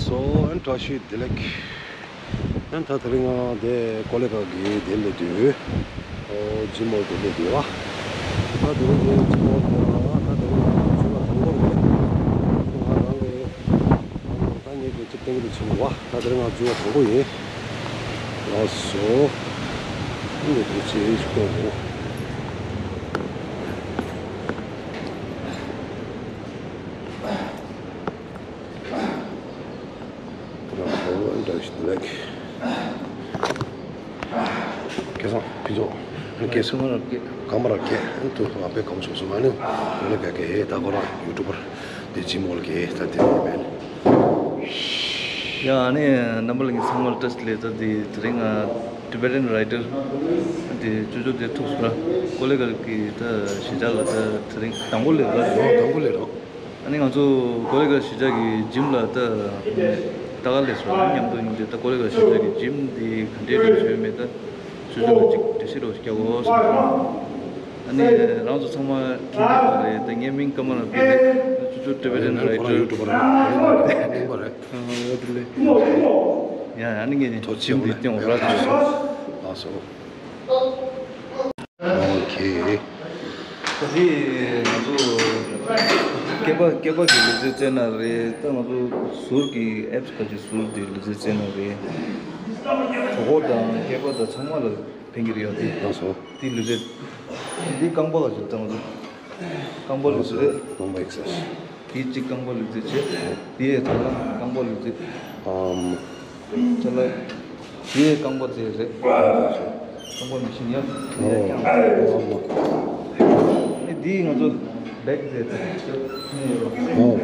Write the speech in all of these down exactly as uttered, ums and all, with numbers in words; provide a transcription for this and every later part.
སོ་ཨན་བཀྲ་ཤིས་བདེ་ལེགས། ཨན་ད་དེ་རིང་ང་དེ་ཀོ་ལེ་ག་གི་དེ་ལས་དུས། ཨོ་ཇིམ་མོལ་དེ་ལས་དུས་བ། ད་དེ་རིང་དེ་ཇིམ་མོལ་དེ་ལ་ད་དེ་རིང་ང་ཇུ་ལ་དང་པོ་རེད། ང་རང་གི་ང་རང་ད་ངས་གི་ཅིག་ཏན་གི་ཆེན་པོ་བ། ད་དེ་རིང་ང་ཇུ་ལ་དང་པོ་ཡིན། ལགས་སོ། ཨ་ནི་དེ་ཅི་ཞིག་གཏོང་དགོས། ཁེ་སང་ཕི་ཚོ། ཁེ་སང་མ་རབ་ཀེ། གང་མ་རབ་ཀེ། ཨན་ཏུ་ང་པའི་གང་བྱུང་སོང་ཨ་ནི། ང་ལ་ག་གེ་ཧེ་ད་ཁོ་རང་ཡུ་ཊུབ་པར་དེ་ཇིམ་མོལ་གེ་ད་དེ་མེད། ཡ་ཨ་ནི་རྣམ་པ་ལ་ངའི་ཚང་མ་ལ་བཀྲ་ཤིས་བདེ་ལེགས། ད་དེ་དེ་རིང་ང་Tibetan writer དེ་ཅོ་ཅོ་དེ་ཐུག་སོང་ར། ཀོ་ལེ་གར་གི་ད་གཞིས་ཆགས་ལ་ད་དེ་རིང་དང་པོ་ལས་ར། ཨོ་དང་པོ་ལས་ར། ཨ་ནི་ང་ཚོ་ཀོ་ལེ་གར་གཞིས་ཆགས་ཀྱི་ཇིམ་ལ་ད་ད་ག་ལས་སོང་མཉམ་དུ་ཡིན་ཏེ། ད་ཀོ་ལེ་གར་གཞིས་ཆགས་ཀྱི་ཇིམ་འདི་ག་འདྲའི་རིགས་བཟོས་མེད། ད་ཆུ་ཚོད་ལ་ཅིག་འགྲེལ་བཤད་རོགས་ཞིག་རྒྱག་གོ་ཟེར། ཨ་ནི་རང་ཚོ་ཚང་མ་མཁྱེན་གྱི་ཡོད་རེད། ད་ངའི་མིང་ཀ་མ་ར་བི་རེད། ཆུ་ཚོད་ཊི་བི་ཊན་རའི་ཊར་རེད། ཡ་ཨ་ནི་ངས་ཇིམ་འདི་སྟོན་འོ་ར་ཅིག་སོང་། ཨ་སོ། ཨོ་ཁེ། ད་དེ་ང་ཚོ་སྐྱེས་པ་སྐྱེས་པ་གི་ལུས་རྩལ་རྩེད་ན་རེད། ད་ང་ཚོ་ཟུར་གྱི་ཨེབ་སི་ཁ་ཅིག་ཟུར་དེ་ལུས་རྩལ་རྩེད་ན་རེད། གྲོད་ཁོག་དང་སྐྱེས་པ་དང་ཚང་མ་ལ་ཕན་གྱི་རེད་ཡ། དེ་ལགས་སོ། དེ་ལུས་རྩལ། འདི་རྐང་པ་ལ་ཅིག་ད་ང་ཚོ་རྐང་པ་ལུས་རྩལ་རེད། རྐང་པ་ཨེག་སར་སའིཛ། དེ་གཅིག་རྐང་པ་ལུས་རྩལ་བྱེད། དེ་ཡས་ཐ་ན་རྐང་པ་ལུས་རྩལ། ཨམ། ཅ་ལག་དེ་རྐང་པ་དེ་རེད། རྐང་པ་མི་ཤིན་ཡ། ཨོ། ཨེ་འདི་ང་ཚོ་བེག་དེ་རེད། ཨོ།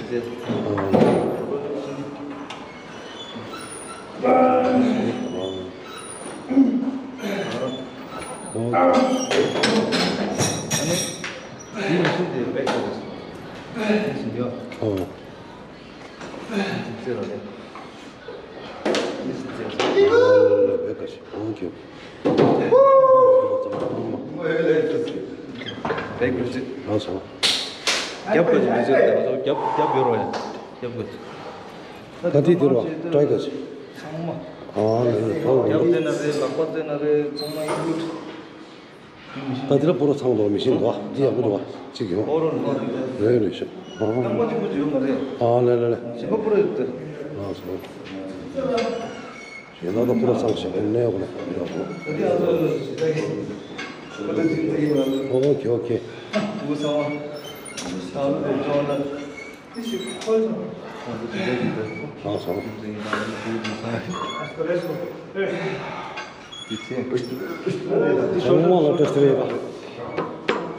དེ། ཨོ། ཨ་ནི་དེ་མི་ཤིན་དེ་བེག་དེ་རེད། མི་ཤིན་ཡ། ཨོ། བེག་ལུས་རྩལ། ལགས་སོ། རྒྱབ་ཀྱི་ལུས་རྩལ་དང་རྒྱབ་རྒྱབ་ཡོད་རོགས་ཡ། རྒྱབ་ཀྱི། ད་དེ་དེ་རོ་ཊའི་ག་ཚང་མ། ཨ་ལེ་ལེ། རྒྱབ་རྩེ་ན་རེད། ལག་པ་རྩེ་ན་རེད། ཚང་མ་ཨིན་ཀླུཌ། ད་དེ་ལ་པོ་རོ་ཚང་དོ་མི་ཤེས་འདུག་དེ་ཡག་པོ་འདུག་གཅིག་ཡོང་། ཨོ་རོ་ནི་རེད་རེད་ཤག་ཨ། རྐང་པ་གཅིག་པོ་ཅིག་ཡོད་མ་རེད། ཨ་ལེ་ལེ་ལེ། གཞན་པ་པོ་རོ་ཡོད་དེ། ལགས་སོ། ཡིན་ན་ད་པོ་རོ་ཚང་ཞིག་གནས་ཡོད་ནས་ཡག་པོ། ཨོ་ཁེ་ཨོ་ཁེ། ལགས་སོ།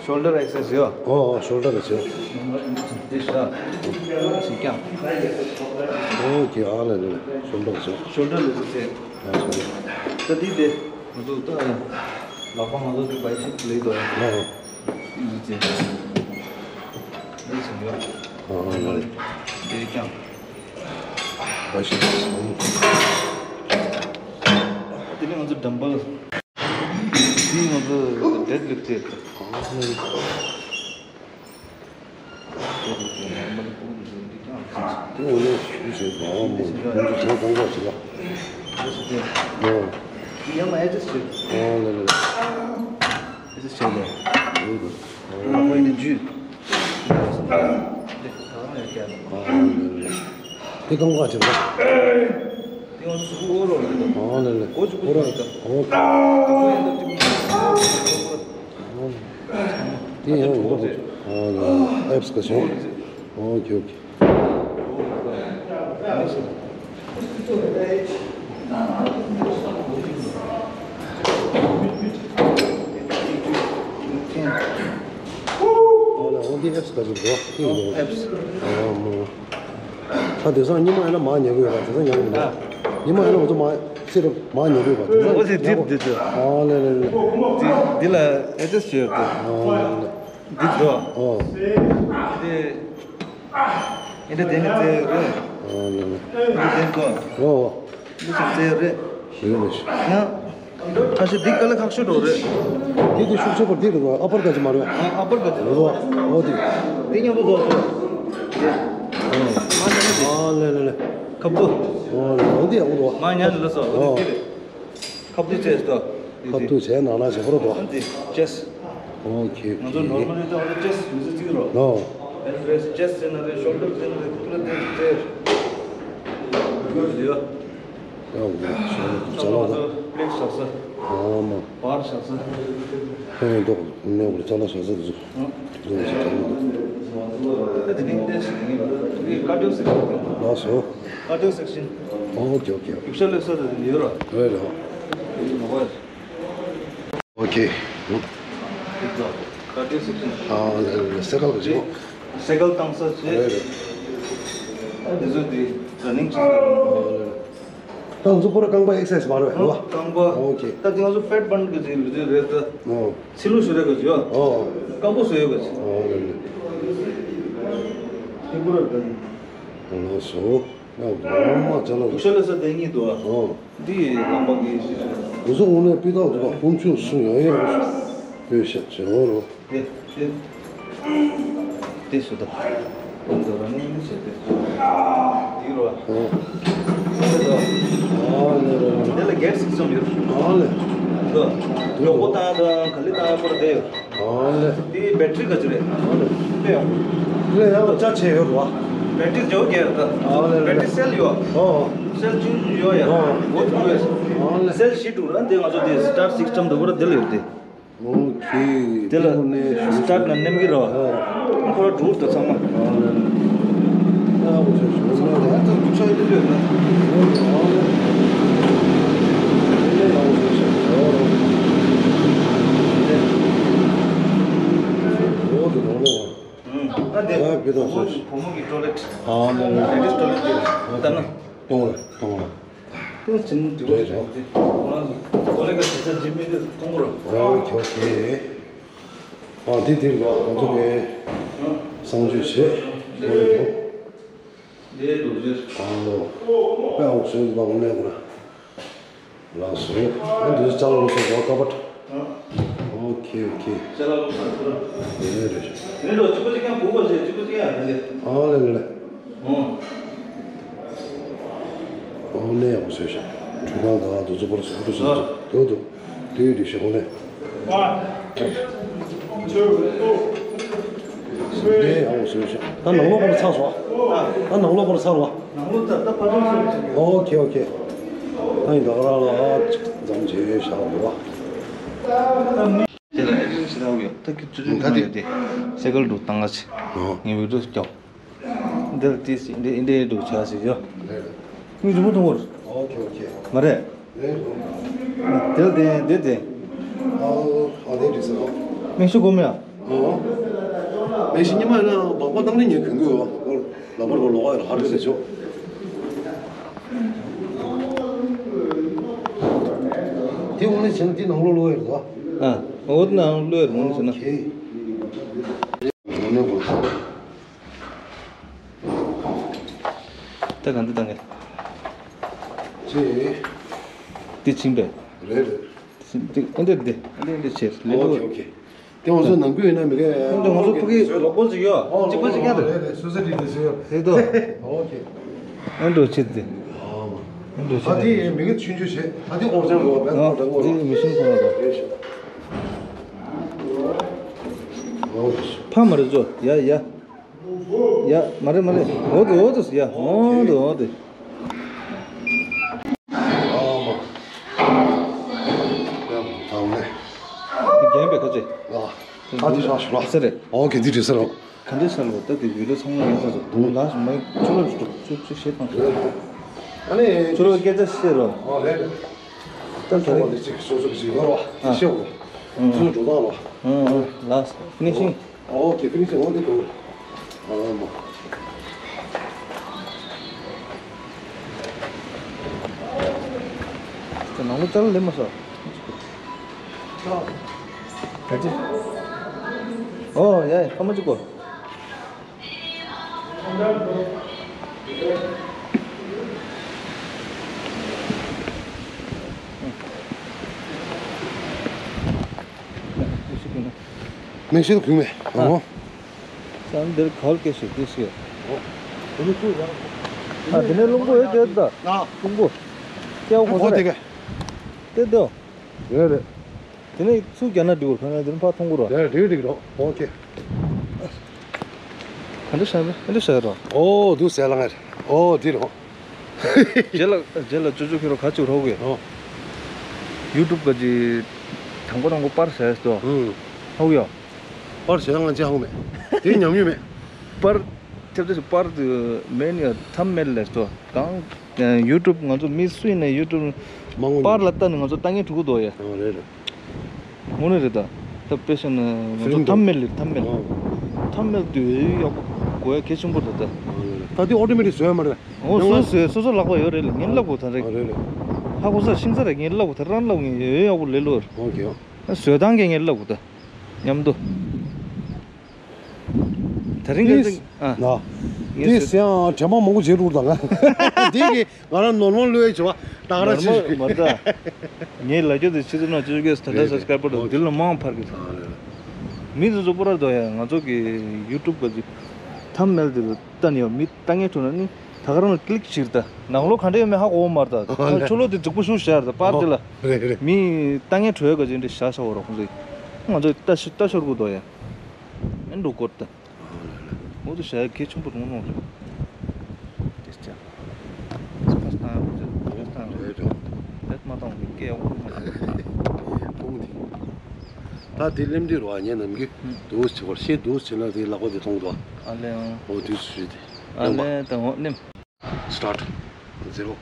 ཤོལ་ཌར་ཨེག་སར་སའིཛ་ཡོད། ཨོ་ཨོ་ཤོལ་ཌར་རེད་ཟེར། འདི་ཤ། ཅིག་ཀྱང་། ཨོ་ཁེ། ཨ་ལེ་ལེ་ལེ། ཤོལ་ཌར་ཟེར། ཤོལ་ཌར་ལུས་རྩལ། ཨ་ཤོལ་ཌར། ད་འདི་དེ་ང་ཚོ་ད་ལག་པ་ང་ཚོ་དེ་བའི་སེབ་ལས་དོ། ཨོ། ལུས་རྩལ། འདི་ཟེར་ཡོད། ཨོ་ཨོ་ལེ། དེ་ཀྱང་། བའི་སེབ། དེ་ནས་ང་ཚོ་ཌམ་བེལ། དེ་ང་ཚོ་ཌེཌ་ལིཕ་ཊི་བྱེད། དེ་ངོ་ནས་ཞུ་བྱེད་པ་མོ་ང་ཚོ་ཚང་གང་ག་བྱེད་པ། ཡང་ཨེ་ཇི་སི་བྱེད། ཨོ་ལེ་ལེ། ཨེ་ཇི་སི་བྱེད་པ། ལག་པ་ཡིན་ན་འཇུས། དེ་གང་ག་བྱེད་པ། དེ་ང་ཚོ་གཟུགས་པོ་ཨོ་རོ་ལ་འདུག་ཨོ་ལེ་ལེ། ཨོ་ཅུ་ཨོ་རོ། ཨོ། དེ་ཡང་ཡོད་པ། ཨོ་ལེ་ལེ། ཨེབ་སི་ག་བྱུང་། ཨོ་ཁེ་ཨོ་ཁེ། ཨོ་ལེ། ཨོ་འདི་ཨེབ་སི་ག་བྱུང་། ཨོ་ཨེབ་སི། ཨོ་མོ། ད་དེང་སང་ཉི་མ་ཡིན་ན་མར་ཉལ་གི་ཡོད་པ། དེང་སང་ཉལ་གི་མི་འདུག་ཨ། ཉི་མ་ཡིན་ན་ང་ཚོ་མར་ཚེ་རབས་མར་ཉལ་གི་ཡོད་པ། དེང་སང་ཨོ་ཙི་ཙི་ཙི་ཙི། ཨ་ལེ་ལེ་ལེ། ཙི་འདི་ལ་ཨེ་ཇི་སི་བྱས་ཡོད་དེ། ཨ་ལེ་ལེ། འདི་ཙི་རོ། ཨོ། འདི་འདི་དེ་ནི་ཙི་རེད། ཨ་ལེ་ལེ། འདི་དེ་ནི་ཙི། ཨོ། འདི་ཙི་ཙི་རེད། ཡོད་མི་ཤེས། ཡང་། ཁ་ཤས་འདི་དཀའ་ལས་ཁག་ཤོས་འགྲོ་རེད། འདི་དེ་ཤུགས་ཆེ་པོ་འདི་རེད་པ། ཨ་པར་ཀཊ་མ་རེད། ཨ་ཨ་པར་ཀཊ་རེད་པ། འོ་དེ། འདི་མཉམ་པོ་འགྲོ་ཚོ། ཨ་ལེ་ལེ་ལེ། ཁབ་ཏུ། ཨོ་ལེ། འོ་འདི་ཡག་པོ་འདུག་མ་ཉན་ལ་སོ། ཨོ། འདི་རེད། ཁབ་ཏུ་བྱས་སོ། ཁབ་ཏུ་བྱས་ནང་ལ་བྱེད་པོ་རེད་འདུག་འདི་ཅེས། ཨོ་ཁེ། ང་ཚོ་ནོར་མལ་ལ་ཅེས་ཅེས་མི་ཚེ་ཅིག་རོ། ཨོ། ཨེ་ནི་ཝེས་ཅེས་ཟེར་ན་རེད། ཤོལ་ཌར་ཟེར་ན་རེད། ཁུ་ཏུ་ལ་ཏེ་ཏེ། ཡོད་ཡོད། ཡག་པོ་འདུག་ཅ་ལག་ད། པི་ལེཊ་བཞག་ས། ཨོ་མ། བར་བཞག་ས། ཧེ་འདུག་ནས་བར་ཅ་ལག་བཞག་ས་དེ་ཚོ། ཨ། དེ་ཚོ་ཅ་ལག་འདུག་ད་དེ་རིང་ཏེ་ཞིག་ཡིན། དེ་ཀར་ཌི་ཡོ་སེག་ཤན། ལགས་སོ། ཀར་ཌི་ཡོ་སེག་ཤན། ཨོ་ཁེ་ཨོ་ཁེ། ཡིག་ཆ་ལས་ས་དེ་ཡོད་ར། རེད་རེད། ཨོ་ཁེ། ཀར་ཌི་ཡོ་སེག་ཤན། ཨ་ལེ་ལེ། སེ་ཀལ་ག་ཅིག་སེ་ཀལ་བཏང་ས་བྱས། རེད་རེད། ཨ་དེ་ཚོ་དེ་ར་ནིང་བྱེད་ས་རེད། ད་ང་ཚོ་པོ་ར་རྐང་པ་ཨེག་སར་སའིཛ་མ་རེད་པ། རྐང་པ། ཨོ་ཁེ། ད་དེ་ང་ཚོ་ཕེཊ་བྷརན་གི་ཅིག་ལུས་རྩལ་རེད་ད། ཨོ། ཚི་ལུ་ཤོར་རེ་གི་ཅིག་ཡོད། ཨོ། རྐང་པ་བཟོ་ཡོད་གི་ཅིག་ཨོ་ལེ་ལེ། ཐིག་པོ་ར་ད། ལགས་སོ། ཡ་ངོ་མ་ཅ་ལག་ཡིག་ཆ་ལས་ས་དེ་གཉིས་འདུག་ཨ། ཨོ། འདི་རྐང་པ་གི་ཅིག་ང་ཚོ་དངོས་གནས་སྤུས་དག་འདུག་པ། དཀོན་མཆོག་གསུམ་ཡང་ཡང་ཡོད་ཤག་ཅེས་འོ་རོ། དེ་དེ་དེ་སུ་ད། འདི་ར་ནི་ནི་བྱས་ཏེ། འདི་རོ། ཨོ། དེ་ལ་གེ་ཊི་སིསི་ཊེམ་ཡོད། ཨ་ལེ། འདི་ལོག་པོ་བཏང་དང་ག་ལེ་བཏང་པོ་ར་དེ་ཡོད། ཨ་ལེ། དེ་བེ་ཊི་རི་ག་ཅི་རེད། ཨ་ལེ། དེ་ཡོད། དེ་ལ་ཡང་ཅ་ཆས་ཡོད་རོ། བེ་ཊི་རི་ཇོ་གེ་ད། ཨ་ལེ་ལེ། བེ་ཊི་རི་སེལ་ཡོད། ཨོ། སེལ་བཅུ་ཡོད་ཡ། ཨོ། འོ་དེ་ཡོད། ཨ་ལེ། སེལ་བཞི་འདུག་ར། འདི་ང་ཚོ་དེ་སི་ཊར་སིསི་ཊེམ་འདུག་པ་ར་དེ་ལ་ཡོད་དེ། ཨོ་ཁེ། དེ་ལ་དེ་ནས་སི་ཊར་ན་མནན་གི་རོ། ཨོ། ཁོ་ར་འགྲུལ་དུ་ཚང་མ། ཨོ་ལེ་ལེ། ཨོ་ལེ་ལེ། ཨོ་ལེ་ལེ། ཨོ་ལེ་ལེ། ཨ་དེ། ཨ་བི་དང་སོ། བུ་མོ་གི་ཊོ་ལེཊ། ཨོ་ལེ་ལེ། ལེ་ཌིས་ཊོ་ལེཊ་དེ། ད་ན། གཏོང་ར་གཏོང་ར། དེ་ཕྱིན་འགྲིག་པ་ཞིག་རེད་རེད། ཁོ་རང་ཚོ་ཨོ་ལེ་ག་དེ་ཚོ་འཇིམ་མི་དེ་གཏོང་ར། ཨོ་ཁེ་ཨོ་ཁེ། ཨ་དེ་དེ་རེད་པ། ང་ཚོ་གི་གསང་སྤྱོད་བྱེད། ཨོ་ལེ་གི། དེ་རྡོ་རྗེ། ཨ་ལོ། དཔེ་ཨོ་སོན་པ་ངོ་མས་གོ་ར། ལགས་སོ། ཨ་འདི་ཚོ་ལྕགས་ལོག་སོགས་ཀ་པ། ཨོ་ཁེ་ཨོ་ཁེ། ལྕགས་ལོག་སོགས་ཀ་པ། རེད་རེད། རེད་འགྲོ། གཅིག་པ་གཅིག་རྐྱང་སྒུག་པ་བྱས། གཅིག་པ་གཅིག་རྐྱང་རེད། ཨ་ལེ་ལེ། ཨོ། ཨོ་ནས་ཡག་པོ་བཟོས་ཤག་གྲུ་ཁང་དང་དུ་ཚོ་པར་སུ་ཏུ་སུ་ཏུ་ཏུ་ཏུ་ཏུ་ཏུ་ཞེ་གོ་ནས། ནས་ཡག་པོ་བཟོས་ཤག་ད་ནང་ལོགས་པར་ཚར་སོང་། ད་ནང་ལོགས་པར་ཚར་བ། ནང་ལོགས་ད་ད་ཕ་ཚོ་ཚོ། ཨོ་ཁེ་ཨོ་ཁེ། ད་ཡིན་ད་ག་རང་ལ་ཨ་ཙམ་བྱས་བཞག་འདུག་བ། དེ་ལ་ཨེ་ཀྲིན་ཞེ་དྲག་ཡོད། ད་ཁྱོད་ཚོ་ཚོ་ད་ཡོད་དེ། སེ་ཀལ་འགྲོ་བཏང་ང་ཆེ། ངས་བི་ཌི་ཡོ་སྐྱོ། འདིར་ཏིས་འདི་འདི་འདུག་ཆ་ཞིག་ཡོད། རེད། མིག་རི་མོ་མཐོང་བར། ཨོ་ཁེ་ཨོ་ཁེ། མ་རེད། རེད། དེར་དེ་དེ་དེ། ཨོ་ཨོ་དེ་འགྲིག་སོང་། མིག་ཤུ་གོ་མེད་ཨ། ཨོ། མིག་ཤུ་ཉི་མ་ཡིན་ན་སྦག་སྦག་བཏང་ནས་ཉན་གྱོན་གྱི་ཡོད། ལ་པར་གོ་ལོག་ཡོད་ཧ་རི་ཟེར་ཆོག་དེ་འོང་ནས་བྱས་ན་དེ་ནང་ལོགས་ལོག་ཡོད་རེད་བ། ཨ། འོ་དེ་ནང་ལོག་ཡོད་རེད་འོང་ནས་བྱས་ན། ཨོ་ཁེ། ད་གང་འདི་བཏང་གི་ཅི། འདི་ཕྱིན་པས། རེད་རེད། འདི་འདི་འདི་འདི་འདི་ཆེར་ལེ་ལོ། ཨོ་ཁེ་ཨོ་ཁེ། དེ་ང་ཚོ་ནམ་རྒྱུན་ཡིན་ན་མི་གས། འདི་ང་ཚོ་ཕ་གི་ལོ་པོ་ཅིག་ཡོད། ཨོ་གཅིག་པ་ཅིག་ཡོད་རེད། རེད་རེད། སུ་ས་དེ་འདི་ཟེར་ཡོད། རེད་དོ། ཨོ་ཁེ། ཨ་འགྲོ་ཆེ་དེ། ཨོ་མ། ཨ་འགྲོ་ཆེ་ཨ་དེ། དེ་མི་གས་ཆུང་ཆུང་བྱེད། ཨ་དེ་ཨོ་ཅང་གོ་བས། ཨོ་ཅང་གོ་དེ་མི་ཤིན་ཁོ་ན་དོ། རེད་ཤག་ཨོ་ཁེ། ཕ་མ་རེད་ཚོ། ཡ་ཡ། ཡ། མ་རེད་མ་རེད། འོ་དེ་འོ་དེ། ཡ། འོ་དེ་འོ་དེ། ཨ་མ། ཡ། དང་ནས། རྒན་པའི་ཁ་ཆེ། ཨ། ཨ་དེ་ཤག་ཤུ་ར། ས་རེད། ཨོ་ཁེ། འདི་འདྲི་ས་རོ། ག་འདྲི་ས་རོ། ད་དེ་བི་ལོ་ཚང་མ་ཡིན་ས་རོ། དུང་ལ་མ་ཆུ་རོ་ཆུ་ཆུ་ཆུ་ཤེས་དང་། ཨ་ནི་ཆུ་རོ་སྐད་ཆ་བཤད་རོ། ཨོ་རེད། ད་ག་རེ། ཚོགས་པ་འདི་གཅིག་སོ་སོ་གཅིག་ཡོད་རོ། ཨ། ཤེས་རོ། ཨང་། ཚུར་འགྲོ་སྟངས་རོ། ཨང་ཨང་། ལགས། ཕི་ནི་ཤིང་། ཨོ་ཁེ། ཕི་ནི་ཤིང་། འོ་དེ་དུང་། ཨ་མ། ད་ནང་ལོ་ཙཱ་ལ་ལེན་མ་སོང་། ཨ་ཅེ། ཨོ་ཡ་ཡ། ཁ་མ་ཅིག་གོ། མིག་ཤེལ་གུང་མེ། ཨ། ཨོ། ས་འདིར་གོལ་སྐད་ཞིག་དེ་ཞིག་ཨོ། དེ་ནི་ཁོས་ཡང་། ཨ་དེ་ནས་རླུང་བུ་ཡོད་དེ་ད། ཨ། རླུང་བུ། སྐྱེ་བོ་ཁོ་ཚོ་རེད། དེ་དེ། རེད་རེད། དེ་ནས་ཚུར་རྒྱག་ན་འགྲིག་གོ། ཕ་ན་དེ་ནས་ཕར་མཐོང་གོ་ར། རེད་རེད་རེད་རོ། ཨོ་ཁེ། ཨ་འདྲ་བྱས་ཨ་འདྲ་བྱས་རོ། ཨོ་འདུག་ཟེར་ལ་ང་རེད། ཨོ་འདི་རོ། རྗེས་ལ་རྗེས་ལ་ཅོ་ཅོ་ཁྱོད་རོ་ག་ཅིག་རོགས་གོ། ཨོ། ཡུ་ཊུབ་ག་ཅིག་དང་པོ་དང་པོ་པར་བྱས་སོ། ཨུམ། ཧོ་ཡོ། པར་བྱས་ན་ང་ཅི་ཧང་མེད། དེ་ཉམས་མྱོང་མེད། པར། ཁྱབ་ཚད་པར་དུ་མེད་ནི་ཐམ་མེད་ལས་སོ། གང་ཡུ་ཊུབ་ང་ཚོ་མི་སུ་ཡིན་ན་ཡུ་ཊུབ་མང་པོ་པར་ལ་ལྟ་ནི་ང་ཚོ་ལྟ་ངན་འགྲོ་གི་འདུག་ཡ། ཨ་རེད་རེད། དངོས་གནས་རེད་ད། ད་དཔེ་བཤད་ན་ང་ཚོ་ཐམ་མེད་ལས་ཐམ་མེད། ཨ། ཐམ་མེད་དུ་ཡག་པོ་དགོས་ཡ་གལ་ཆེན་པོ་རེད་ད། ཨ་རེད་རེད། ད་དེ་ཨོ་ཏོ་མེ་ཊིག་བཟོས་ཡོད་མ་རེད། ཨོ་སོ་སོ་སོ་སོ་ལག་པ་ཡོད་རེད་ལ་ངས་ལབ་དགོས་ད་རེད། ཨ་རེད་རེད། ཧ་གོ་ས་ཤིང་ས་རེད་ངས་ལབ་དགོས་ད་རང་ལབ་ངས་ཡོད་ཡག་པོ་ལས་ལོར། ཨོ་ཁེ། བཟོས་སྟངས་ཀྱི་ངས་ལབ་དགོས་ད། མཉམ་དུ། དེ་རིང་གི་ཨ། ན། དེ་ཟེར་ཡང་དྲན་པ་མང་པོ་བརྗེད་འགྲོ་དང་ང་། དེ་གི་ང་རང་ནོར་མང་བློས་བྱ་བ་ད་ག་རང་ཆེ་ཞུ་མ་ད། ངའི་ལ་རྒྱུ་དེ་ཆེ་ཚུལ་ན་ཅོ་ཅོ་གེས་ད་ལྟ་སབ་སི་ཀ་རའི་བར་དུ་འདི་ལ་མང་འཕར་གི་ད། མི་དེ་ཚོ་པོ་ར་དོ་ཡ་ང་ཚོ་གི་ཡུ་ཊུབ་གི་ཐམ་མེལ་དེ་ལ་ལྟ་ནི་ཡོད་མི་ལྟ་ངན་ཐུག་ན་ནི་ད་ག་རང་ལ་ཀི་ལིག་བྱིར་ད་ནང་ལོགས་ག་འདྲ་ཡོད་མེད་ཧ་གོ་མར་ད། ཨ་ལེ། ཆོ་ལོ་དེ་རྫིག་པོ་ཤུགས་ཤར་ད་པར་དེ་ལ། རེད་རེད། མི་ལྟ་ངན་བྲོས་ག་ཅིག་འདྲ་ཤ་ཤ་བོ་རོགས་ཚོ་ང་ཚོ་ལྟ་ཤོར་གི་དོ་ཡ། ཨེ་འགྲོ་དགོས་ད། ཨོ་ལེ་ལེ། འོ་དེ་བྱ་ཡ་གལ་ཆེན་པོ་རུང་རུང་རེད། དེ་ཅག་སི་པ་སི་བཏང་ཡག་པོ་བྱས་སི་པ་སི་བཏང་ཡག་པོ་རེད་རེད། རེད་མ་བཏང་བའི་སྐད་ཡག་པོ་མ་ཐོན། ཕུང་དེ། ད་དེ་གླེམ་དུས་རོ་ཨ་ཉན་ནམ་གི་ཧུམ། དུས་ཆེ་བར་ཤེས་དུས་ཆེ་ན་དེ་ལག་པ་དེ་མཐོང་དོ། ཨ་ལེ་ཨང་། འོ་དུས་སུ་ཞུས་ཏེ། ཨ་ལེ་ད་འོ་གླེམ། སི་ཊར་ཊི། ཛི་རོ།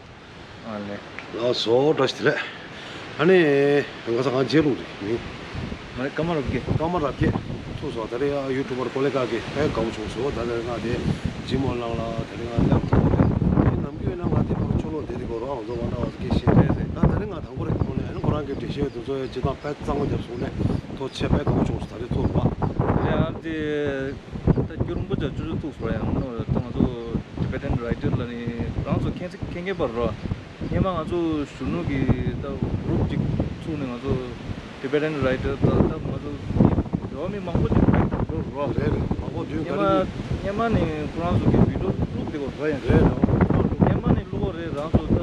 ཨ་ལེ། ལགས་སོ་བཀྲ་ཤིས་བདེ་ལེགས། ཨ་ནི། ང་ཚོ་གང་རྗེས་ལུགས་རེད་མིང་། ང་རེད་ཀརྨ་རབ་རྒྱས། ཀརྨ་རབ་རྒྱས། ཐུག་སོང་། ད་རེས་ཡང་ཡུ་ཊུབ་པར་ཀོ་ལེ་ཀ་གི་ཨེ་དགའ་བོ་བྱུང་སོང་། ད་རེས་ང་དེ་ཇིམ་ཨོན་ལའིན་ལ་ད་རེས་ང་ལབ་ཐུབ་པ་རེད། དེ་ནམ་རྒྱུན་ཡིན་ན་ང་དེ་ཕར་ཕྱོགས་ལོག་བསྡད་དེ་གོ་རོགས་ང་ཚོ་ཝན་ཌར་ཝརལྡ་སྐད་བཤད་རེད་རེད། ད་ད་རེས་ང་དང་པོ་རེད་ཁོང་ནས་ཨ་ནི་ཁོ་རང་གི་འགྲེལ་བཤད་དེ་ཚོ་ཡང་ཇི་ལྟར་དཔེ་གཙང་མ་བརྒྱབ་སོང་ནས་ཐུགས་རྗེ་ཆེ། དཔེ་དགའ་བོ་བྱུང་སོང་། ད་རེས་ཐུག་པ། རེད་ཨ་དེ། ད་རྒྱུ་རིང་པོ་ཅག་ཅུ་ཅུ་ཐུག་སོང་ཡང་ནོ། ད་ང་ཚོ་ཊི་བེ་ཊན་རའི་ཊར་ལ་ནི་རང་ཚོ་མཁྱེན་ཚིག་མཁྱེན་མཁན་པར་རོ། སྔོན་མ་ང་ཚོ་གཞོན་ནུ་གི་ད་གུ་རུབ་ཅིག་ཚུགས་ནས་ང་ཚོ་ཊི་བེ་ཊན་རའི་ཊར་ད་ད་ང་ཚོ་འབྲེལ་བ་མི་མང་པོ་ཅིག་བྱས་འགྲོ་རོ། རེད་རེད། མང་པོ་བདུན་ག་རེ། སྔོན་མ་སྔོན་མ་ནི་ཁོ་རང་ཚོ་གི་བི་ཌིའོ་བླུགས་བསྡད་པ་རོ་ཡང་རེད་རོ། སྔོན་མ་ནི་བླུགས་པ་རེད། རང་ཚོ་ད་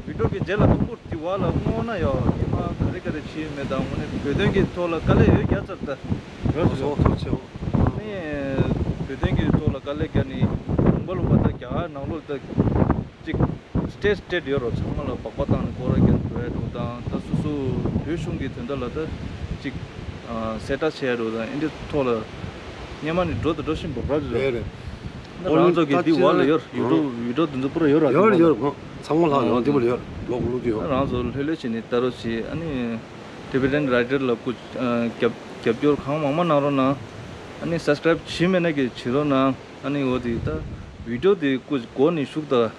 བི་ཌིའོ་གི་རྗེས་ལ་ཐུག་པོ་དེ་བ་ལ་སྔོན་ན་ཡོ་སྔོན་མ་ག་རེ་ག་རེ་བྱས་མེད་དང་དངོས་གནས་བོད་དོན་གི་ཐོག་ལ་དཀའ་ལས་ཡོད་རྒྱ་ཚར་ད། རོ་སོ་ཐུགས་རྗེ་ཆེ། ནས་བོད་དོན་གྱི་ཐོག་ལ་དཀའ་ལས་བརྒྱབ་ནས་ལུང་པ་ལུང་པ་ད་རྒྱ་གར་ནང་ལོགས་ད་ཅིག་སི་ཊེཊ་སི་ཊེཊ་ཡོད་རོ། ཚང་མ་ལ་སྦག་སྦག་བཏང་ནས་སྐོར་ར་རྒྱག་འགྲོ་ཡ་འགྲོ་དང་ད་སོ་སོ་བོད་གཞུང་གི་དོན་དག་ལ་ད་ཅིག་གསལ་བསྒྲགས་བྱས་ཡ་འགྲོ་དང་ཨེ་འདྲའི་ཐོག་ལ་སྔོན་མ་ནས་འགྲོ་དང་འགྲོ་བཞིན་པ་ར་རེད། རེད་རེད། ད་རང་ཚོ་གི་འདི་བ་ལ་ཡོད་ཡུ་ཊུབ་ཡུ་ཊུབ་འདི་ཚོ་པུ་ར་ཡོད་ར། ཡོད་ཡོད། ཚང་མ་ལྷག་ཡོད་འདི་བ་ལ་ཡོད་ལོག་ལུག་ཡོད། རང་ཚོ་ལྷོད་ལྷོད་བྱས་ནས་ལྟ་རོགས་བྱེད་ཨ་ནི། ཊི་བེ་ཊན་རའི་ཊར་ལ་སྐུ་རྒྱབ་རྒྱབ་སྐྱོར་གང་མང་མང་གནང་རོགས་གནང་། ཨ་ནི་སབ་སི་ཀ་རའིབ་བྱས་མེད་ན་གི་བྱེད་རོགས་གནང་། ཨ་ནི་འོ་དེ་ད་བི་ཌིའོ་དེ་སྐུ་མགོ་ནས་གཞུག་ད་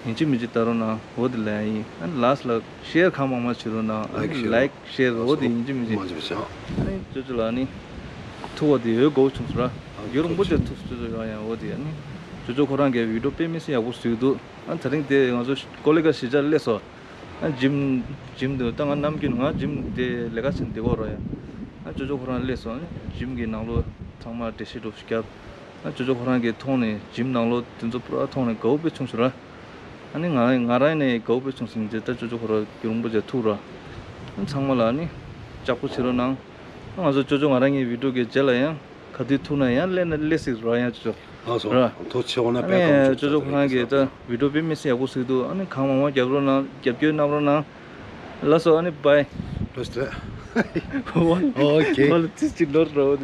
ཡིན་གཅིག་མིན་གཅིག་ལྟ་རོགས་གནང་། འོ་དེ་ལབ་ཡ་ཡིན། ཨ་ནི་ལཱསི་ལ་ཤེར་གང་མང་མང་བྱེད་རོགས་གནང་། ཨ་ནི་ལའིཀ་ཤེར་འོ་དེ་ཡིན་གཅིག་མིན་གཅིག་ཨ་ནི་ཅོ་ཅོ་ལ་ཨ་ནི་ཐུག་པ་དེ་འོ་དགའ་བོ་བྱུང་སོང་ར། ཡུ་རུང་པོ་ཅོ་ཐུག་སོང་ཅོ་ཅོ་ཡང་ཡང་འོ་དེ་ཨ་ནི་ཅོ་ཅོ་ཁོ་རང་གི་བི་ཌིའོ་དཔེ་མི་སྲིད་ཡག་པོ་བཟོས་འདུག་ཨ་ནི་དེ་རིང་དེ་ང་ཚོ་ཀོ་ལི་གྷལ་གཞིས་ཆགས་སླེབས་སོང་། ཨ་ཇིམ་ཇིམ་དུ་ད་ང་ནམ་རྒྱུན་ང་ཇིམ་དེ་ལས་ཀ་བྱེད་བསྡད་ཡོད་རེད་ཡ། ཨ་ཅོ་ཅོ་ཁོ་རང་སླེབས་སོང་། ཨ་ཇིམ་གྱི་ནང་ལོགས་ཚང་མ་འགྲེལ་བཤད་འདྲ་བོ་ཞིག་བརྒྱབ། ཨ་ཅོ་ཅོ་ཁོ་རང་གིས་མཐོང་ནས་ཇིམ་ནང་ལོགས་དེ་ཚོ་པུ་ར་མཐོང་ནས་དགའ་བོ་དཔེ་བྱུང་སོང་ར། ཨ་ནི་ང་ང་རང་ནས་དགའ་བོ་དཔེ་བྱུང་སོང་། ད་ཅོ་ཅོ་ཁོ་རང་རྒྱུ་རིང་པོ་བྱས་ཐུག་ར། ཨ་ཚང་མ་ལ་ཨ་ནི་ལྕགས་པོ་བྱེད་རོགས་གནང་། ཨ་ང་ཚོ་ཅོ་ཅོ་ང་རང་གི་བི་ཌིའོ་གི་རྗེས་ལ་ཡང་། ག་དུས་ཐུག་ན་ཡང་སླེབས་ན་སླེབས་སྲིད་ར་ཡང་ཅོ་ཅོ། ལགས་སོ། ར། ཐུགས་རྗེ་ཆེ། འོ་ན་ཨ་དཔེ་ནས་སྐར་ཅོ་ཅོ་ཁོ་རང་གིས་ད་བི་ཌིའོ་དཔེ་མི་སྲིད་ཡག་པོ་བཟོས་འདུག་ཨ་ནི་གང་མང་མང་རྒྱབ་རོགས་གནང་། རྒྱབ་སྐྱོར་གནང་རོགས་གནང་། ལགས་སོ་ཨ་ནི་བྷའི། བཀྲ་ཤིས་བདེ་ལེགས། ཨོ་ཁེ། ཨོ་ལེ་ཙི་ཙི་ནོར་རོ།